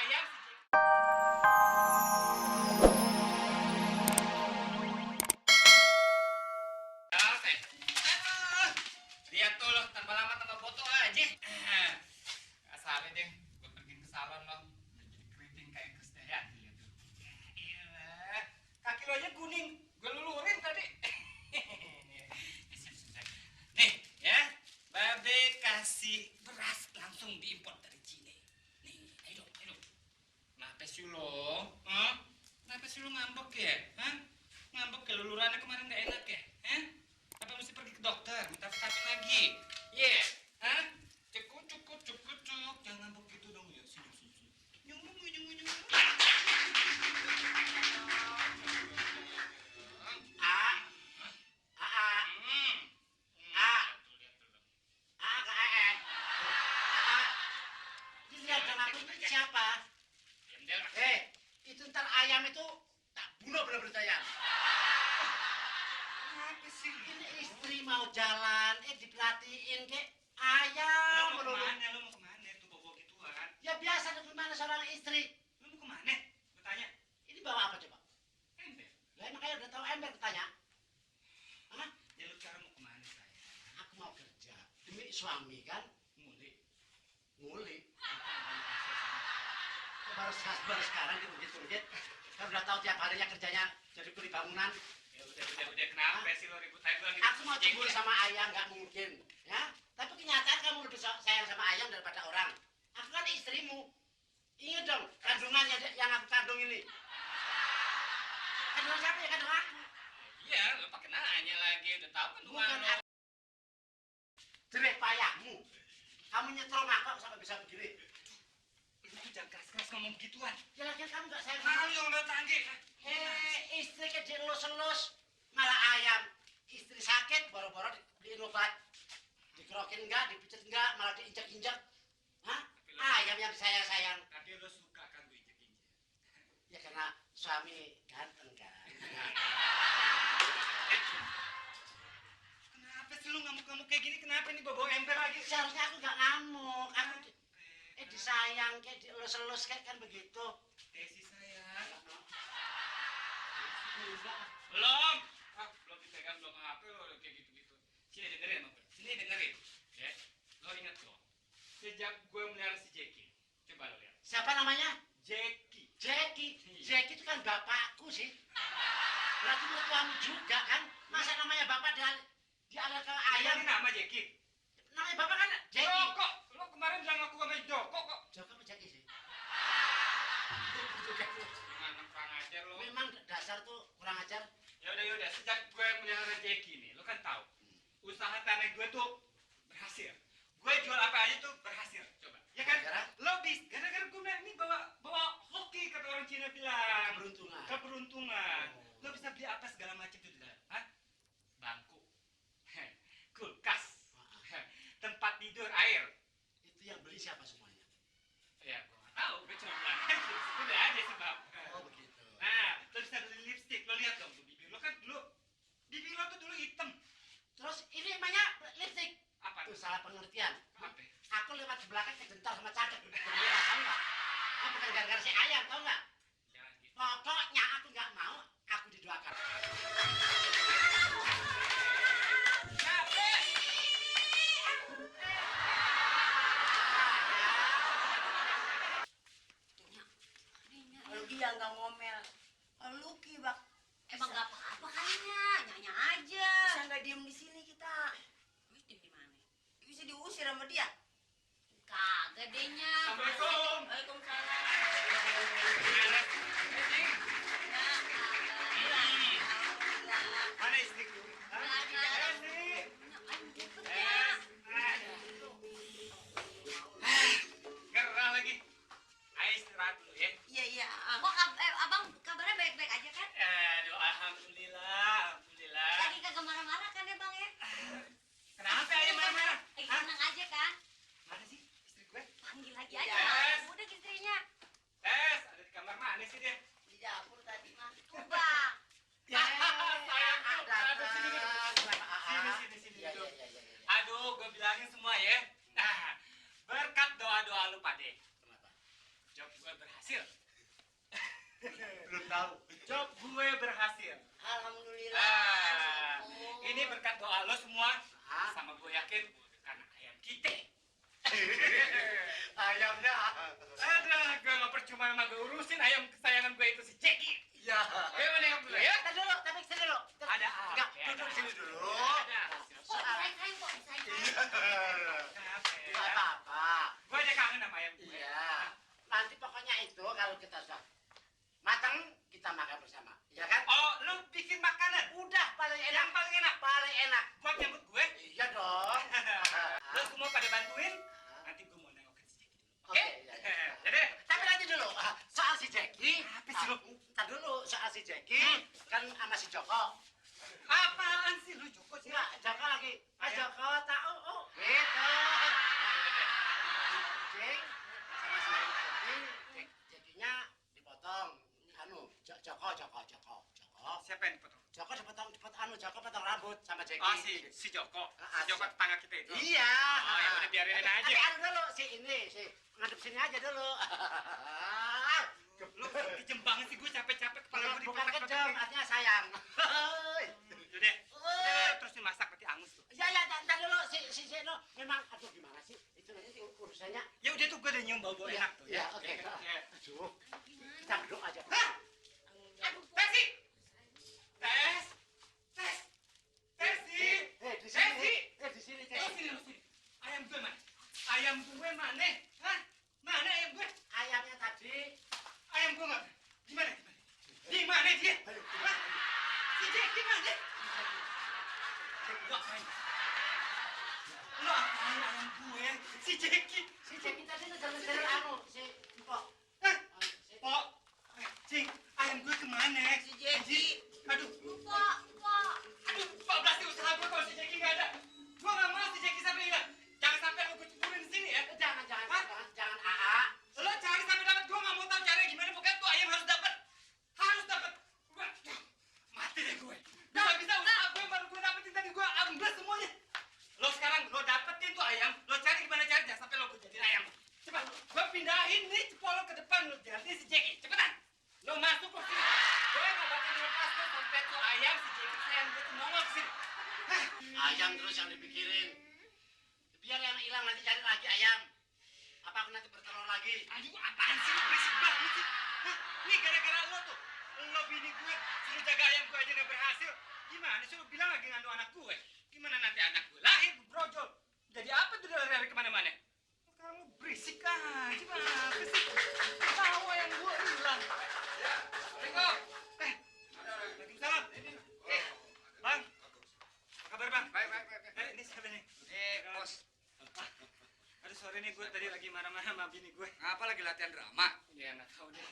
ayam. Lihat tuh lo, tambah lama tambah foto aja. Asalnya deh, gue pergi ke salon lo, jadi keriting kayak Krisdayanti. Lihat tuh. Elah, kaki lo aja kuning, gue lulurin tadi. Nih ya, Babe kasih beras langsung diimpor dari Cina. Nih, ayo dong, ayo dong. Kenapa sih lo? Hah? Kenapa sih lo ngambek ya? Hah? Ngambek ya, lulurannya kemarin gak enak ya? Hah? Apa mesti pergi ke dokter, minta vitamin lagi? Iya, hah? Cukuk, cukuk, cukuk, cuk. Jangan ngambek gitu dong ya, senyum, senyum, senyum. Nyum, nyum, nyum, nyum. Siapa? Diam deh. Itu ntar ayam itu tak bunuh bener-bener sayang. Kenapa sih? Ini istri mau jalan, diperhatiin kek Lo ayam mau melulu. kemana? Lo mau kemana? Tuh bawa gituan. Ya biasa dong gimana seorang istri. Lo mau kemana? Gue tanya. Ini bawa apa coba? Ember. Lah emang kayak udah tahu ember tanya. Hah? Ya lo sekarang mau kemana saya? Aku mau kerja demi suami kan. Ngulik. Nguli. Baru sekarang gitu. Kan udah tahu tiap harinya kerjanya jadi kuli bangunan. Ya udah. Kenapa sih lo ribut aja lagi? Aku mau cemburu sama ayam nggak mungkin, ya. Tapi kenyataan kamu lebih sayang sama ayam daripada orang. Aku kan istrimu. Ingat dong kandungan yang aku kandung ini. Kandungan siapa ya? Kandungan aku. Iya, lo pakai nanya lagi. Udah tahu kan Bukan lo. aku. Jerih payahmu. Kamu nyetrum aku sampai bisa begini. Lo jangan keras-keras ngomong begituan. Ya lagi kamu nggak sayang. Malu yang udah tangge. Istri ke dielus-elus malah ayam. Istri sakit boro-boro beliin obat. Dikerokin enggak, dipijit enggak, malah diinjak-injak. Hah? Ayam yang sayang-sayang. Tapi lo suka kan gue injek-injek. Ya karena suami ganteng kan. Kenapa sih lo ngamuk-ngamuk kayak gini? Kenapa nih bawa ember lagi? Seharusnya aku nggak ngamuk. Aku disayang kayak dielus-elus kayak kan begitu. Desi sayang. Enggak. Belum. Belum dipegang, belum apa lo kayak gitu-gitu. Sini dengerin sama gue. Sini dengerin. Ya. Lo ingat lo. Sejak gue melihara si Jackie. Coba lo lihat. Siapa namanya? Jackie. Jackie. Iya. Jackie itu kan bapakku sih. Berarti mertuamu juga kan? Masa namanya bapak dialih ke ayam? Ini nama Jackie. Namanya bapak kan Jackie. Joko. Lo kemarin bilang aku sama Joko kok. Joko apa Jackie sih? Gimana kurang ajar lo? Memang dasar tuh kurang ajar. Ya udah. Sejak gue melihara Jackie nih, lo kan tahu. Usaha tanah gue tuh berhasil. Gue jual apa aja tuh berhasil. Coba. Ya kan? Gara-gara gue bilang ini bawa hoki kata orang Cina bilang. Keberuntungan. Keberuntungan. Oh. Lo bisa beli apa segala macam tuh di dalam? Hah? Bangku. Kulkas. Tempat tidur, air. Itu yang beli siapa semuanya? Ya, gue nggak tahu. Gue cuma bilang aja. Udah aja sebab. Oh begitu. Nah, lo bisa beli lipstick. Lo lihat dong tuh bibir lo kan dulu. Bibir lo tuh dulu hitam. Terus ini namanya lipstick. Apa? Itu salah pengertian. Apa? Aku lewat di belakang kejentar sama cacet. Iya, tahu nggak? Aku bukan gara-gara si ayam, tahu nggak? Jangan gitu. Pokoknya aku nggak mau, aku didoakan. Dia nggak ngomel. Luki bak. Emang nggak apa-apa kayaknya, nyanyi aja. Bisa nggak diem di sini kita? Terus di mana? Bisa diusir sama dia. Kagak dehnya. Assalamualaikum. Waalaikumsalam. Mana istriku? Gerah lagi. Ayo istirahat dulu ya. Iya iya. Kok abang kabarnya baik-baik aja kan? Aduh, alhamdulillah. Lagi kagak marah-marah kan ya bang ya? Kenapa ya marah-marah? Lagi Hah? tenang aja kan? Mana sih istri gue? Panggil lagi Yes. aja. Udah istrinya. Ada di kamar mana sih dia? Di dapur tadi mah. Tuh bang. Ya, sayangku. Aduh, sini duduk. Sini Iya, duduk. iya. Aduh, gue bilangin semua ya. Nah, berkat doa-doa lu Pak De. Kenapa? job gue berhasil. Belum tahu. Job gue berhasil. Alhamdulillah. Ini berkat doa lo semua. Ah. Sama gue yakin karena ayam kita. Ayamnya. Aduh, gue gak percuma sama gue urusin ayam kesayangan gue itu si Jackie. Ya. Ayo nengok dulu ya. Tadi dulu, tapi sini dulu. Ada Enggak, apa? duduk di sini dulu. Ada. Kok disain-sain kok disain-sain? Kenapa? Enggak apa-apa. Gue aja kangen sama ayam gue. Iya. Nanti pokoknya itu kalau kita sudah matang, kita makan bersama. Ya kan? Oh, lu bikin makanan? Udah paling enak. Yang paling enak. Paling enak. Buat nyambut gue. Iya dong. Lu semua pada bantuin. Nanti gue mau nengokin si Jackie dulu. Oke, Oke? iya. Jadi, Tapi nanti dulu, soal si Jackie. Apa sih lu? Ntar dulu, soal si Jackie. Kan sama si Joko. apaan sih lu Joko sih? Enggak, Joko lagi. Mas Ayo. Joko tahu. Oh, gitu. Jeng, sama si Jackie. Jackie-nya dipotong. Joko. Siapa yang dipotong? Joko dipotong, Joko potong rambut sama Jackie. Oh, si Joko. Si Joko tetangga kita itu. Iya. Oh, ya udah biarin aja. Tapi anu dulu, si ngadep sini aja dulu. Lu kejem banget sih, gue capek-capek kepala gue Bukan dipotek-potek. kejam, artinya sayang. Yaudah, udah, terus dimasak nanti angus tuh. Ya, ntar dulu si Zeno memang aduh gimana sih? Itu nanti urusannya. Ya udah tuh gue udah nyium bau-bau Iya, enak tuh. iya, oke. Ya. Aduh. Kita berdoa aja. Hah? Aduh, Tesi! Tesi! Di sini. Di sini. Lu sini. Ayam gue mana? Ayam gue mana? Hah? Mana ayam gue? Ayamnya tadi. Ayam gue mana? Di mana dia? Hah? Si Jackie mana? Lu apain? Lu apain ayam gue? Si Jackie? Si Jackie tadi tuh jalan-jalan anu, si Mpok. Hah? Oh, Cing, ayam gue kemana? Si Jackie. Aduh, Lupa. aduh, 14 usaha gue kalau si Jackie nggak ada. Gue nggak mau si Jackie sampai hilang. Jangan sampai lu gue cemburuin di sini ya. Jangan AA. Lo cari sampai dapat, gue nggak mau tahu caranya gimana. Pokoknya tuh ayam harus dapat. Mati deh gue. Bisa usaha gue baru gue dapetin tadi gue ambil semuanya. Lo sekarang lo dapetin tuh ayam, lo cari gimana caranya jangan sampai lo gue jadiin ayam. Cepat, gue pindahin nih cepolo ke depan lo ganti si Jackie. Cepetan. Lo masuk ke sini. Gue nggak bakal lepas lo sampai tuh ayam si Jackie sayang gue tuh nongol ke sini. Ayam terus yang dipikirin. Biar yang hilang nanti cari lagi ayam. Apa aku nanti bertelur lagi? Aduh, apaan sih lo berisik banget sih? Hah? Nih gara-gara lo tuh. Lo bini gue suruh jaga ayam gue aja nggak berhasil. Gimana sih lo bilang lagi ngandung anak gue? Gimana nanti anak gue lahir gue brojol? Jadi apa tuh dia lari kemana-mana? Kamu berisik aja apa sih? Tahu ayam gue hilang. Ya, Assalamualaikum. Waalaikumsalam. Bang. Apa kabar bang? Baik. Ini siapa nih? Bos. Aduh sorry nih gue tadi lagi marah-marah sama bini gue. Ngapa lagi latihan drama? Ya nggak tahu deh.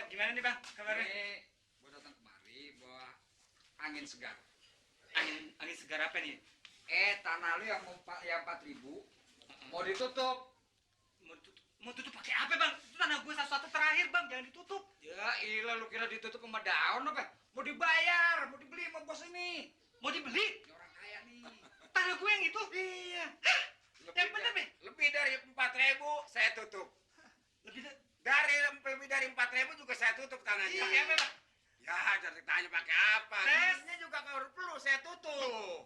Gimana nih bang kabarnya? Gua datang kemari bawa angin segar. Angin segar apa nih? Tanah lu yang 4.000 mau ditutup. Mau tutup pakai apa bang? Itu tanah gue satu-satu terakhir bang, jangan ditutup. Ya ilah lu kira ditutup sama daun apa? Mau dibayar, mau dibeli sama bos ini. Mau dibeli? Ini orang kaya nih. Tanah gue yang itu? Iya. Yang bener deh. Lebih dari 4.000 saya tutup. Lebih Lebih dari 4.000 juga saya tutup tanahnya. pakai apa bang? Ya, jadi tanya pakai apa? Tes. Ini juga kalau perlu saya tutup.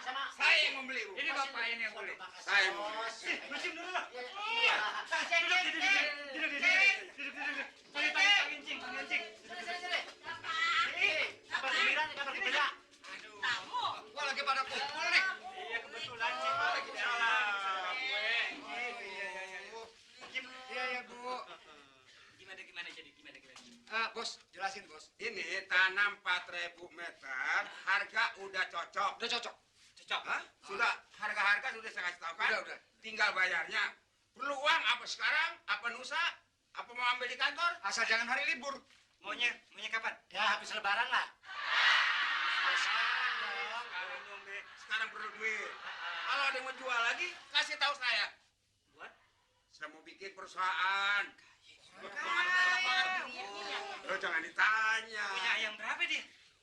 Sama Saya yang membeli, Bu. Ini bapak ini yang beli. Makasih, Saya yang Bos. membeli. Bersihin dulu lah. Iya. Duduk. Sini. Kabar gembira nih, kabar gembira. Gua lagi pada kumpul nih. Iya kebetulan cing. Waalaikumsalam. Iya, Bu. Gimana jadi? Bos, jelasin, Bos. Ini tanam 4.000 meter, harga udah cocok. Udah cocok. Cocok. Hah? Sudah harga sudah saya kasih tahu kan? Udah. Tinggal bayarnya. Perlu uang apa sekarang? Apa lusa? Apa mau ambil di kantor? Asal jangan hari libur. Maunya kapan? Ya habis lebaran lah. Sekarang dong be. Sekarang perlu duit. Kalau ada yang mau jual lagi, kasih tahu saya. Buat? Saya mau bikin perusahaan. Kaya. Lo jangan ditanya. Punya ayam berapa dia?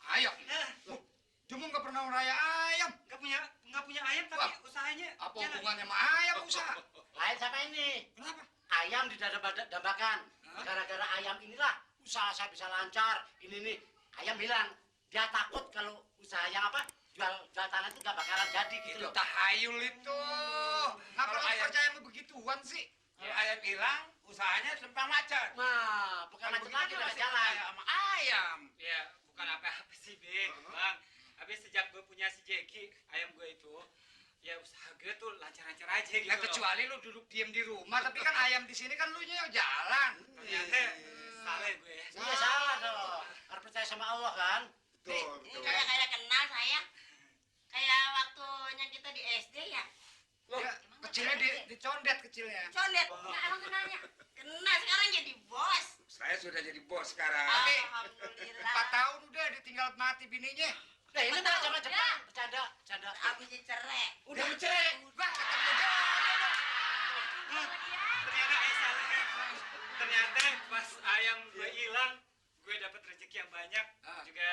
Ayam. Eh, Cuma nggak pernah meraya ayam. nggak punya ayam tapi usahanya Apa jalan. hubungannya sama ayam usaha? Lain sama ini. Kenapa? Ayam didambakan. Gara-gara ayam inilah usaha saya bisa lancar. Ini nih, ayam bilang dia takut kalau usaha yang apa jual tanah itu nggak bakalan jadi gitu Itu loh. tahayul itu. Ngapa Kalau lu ayam- percaya sama begituan sih? Kalau ayam hilang, usahanya sempang macet. Nah, bukan Kalau macet begitu lagi dia udah masih jalan. percaya sama ayam. Ya bukan apa-apa sih Be, Bang. Habis sejak gue punya si Jeki, ayam gue itu, ya usaha gue tuh lancar-lancar aja gitu. Ya loh. kecuali lu duduk diem di rumah, tapi kan ayam di sini kan lu yang jalan. Ternyata salah gue. Iya salah dong. Harus percaya sama Allah kan. Betul, Ini kayak kenal saya. Kayak waktunya kita di SD ya. Ya, kecilnya dicondet kecilnya. Condet. Nah, emang kenalnya. Kenal sekarang jadi bos. Saya sudah jadi bos sekarang. Alhamdulillah. 4 tahun udah ditinggal mati bininya. Nah ini mah zaman Jepang bercanda. Habis dicerai. Udah mencerai. Wah, ketemu Ternyata salah. Ternyata pas ayam gue hilang, gue dapet rezeki yang banyak. Juga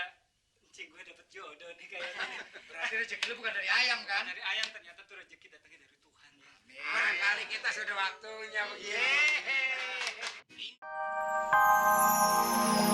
cing gue dapet jodoh nih kayaknya. berarti rezeki lu bukan dari ayam kan? Dari ayam ternyata tuh rezeki datangnya dari Tuhan ya. Barangkali kita sudah waktunya begitu. Yeay.